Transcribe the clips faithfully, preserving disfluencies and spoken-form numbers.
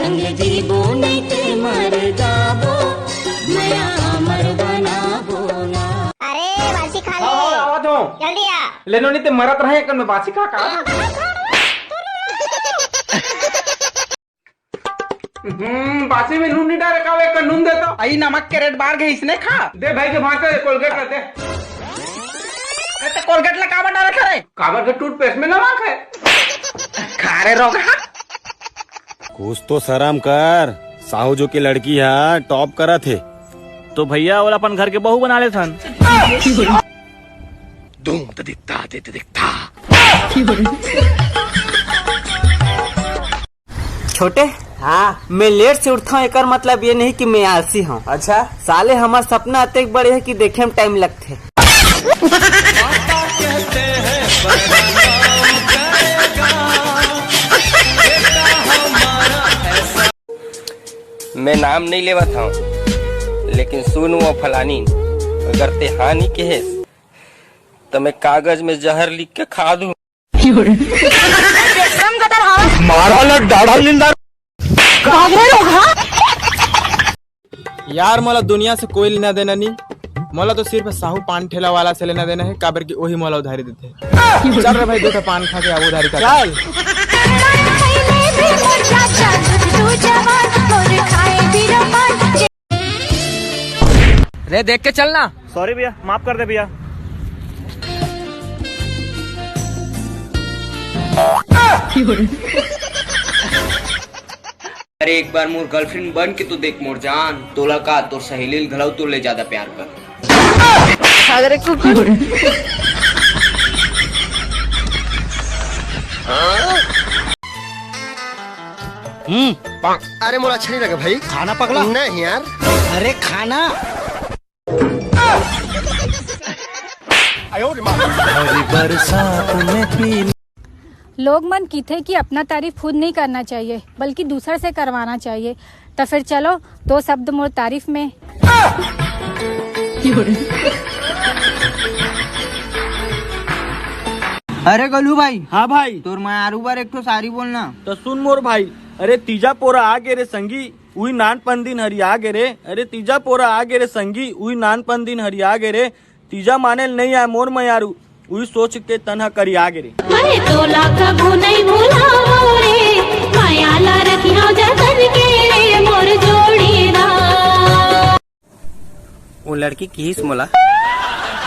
जीबो नहीं ते मर जाबो, मया अमर बनाबो ना। अरे बासी खा ले। हाँ, हाँ, आवत हूँ। जल्दी आ। ले नोनी ते मरत रहे, एक में बासी खा का? हम्म, बासी में नून नहीं डाले का, एक नून दे तो। आई नमक के रेट बाढ़ गई, इसने खा। दे भाई के भाग के कोलगेट ला दे। अरे तो कोलगेट ला काबर डाले खा रे? काबर के टूथपेस्ट में नमक है। खा रे रोगा। कुछ तो शर्म कर, साहू जो की लड़की है, टॉप करत हे। तो भैया, ओला अपन घर के बहू बना लेथन। धूम त दिखता, दे त दिखता। छोटे, हाँ। मैं लेट से उठता हूँ, एकर मतलब ये नहीं कि मैं आलसी हूँ। अच्छा। साले, हमार सपना अतेक बड़े है कि देखे में टाइम लगते। मैं नाम नहीं लेवत हूँ, लेकिन सुन वो फलानी, अगर ते हाँ नहीं कहे, तो मैं कागज में जहर लिख के खा दूँ। एकदम गटर हवा। मारा ना डाढ़ा निंदा। भाग रहे लोग, हाँ? यार, मोला दुनिया से कोई लेना देना नहीं, मोला तो सिर्फ साहू पान ठेला वाला से लेना देना है, काबर कि वही मोला उधारी देते हैं। चल रे भाई, दो ठो पान खा के आबो उधारी का। चल। रे, देख के चलना। सॉरी भैया, माफ कर दे भैया। अरे, एक बार मोर गर्लफ्रेंड बन के तो देख मोर जान, तोला का तोर सहेली ल घलव तोर ले ज्यादा प्यार कर। अगर कुकुर। हम्म। अरे, मोला अच्छा नहीं लगा भाई। खाना पगला। नहीं यार। अरे, खाना। लोग मन किथे कि अपना तारीफ खुद नहीं करना चाहिए, बल्कि दूसर से करवाना चाहिए। तो फिर चलो, दो शब्द मोर तारीफ में। अरे गोलू भाई। हाँ भाई। तोर मैं आरू बार एक ठो सारी बोलना। तो सुन मोर भाई, अरे तीजा पोरा आ गे रे संगी, उही नानपन दिन हरिया गे रे। अरे तीजा पोरा आ गे रे संगी, उही नानपन दिन हरिया गे रे। तीजा माने ल नइ आय मोर मयारू, उही सोच के तन ह करिया गे रे। अरे तोला कभू नइ भुलावं रे, मया ला रखिहंव जतन के रे मोर जोड़ीदार। वो लड़की किहिस मोला,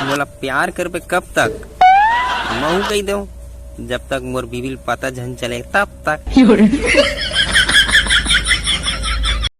मोला प्यार करबे कब तक? महू कहि देंव, जब तक मोर बीबी ल पता झन चले तब तक।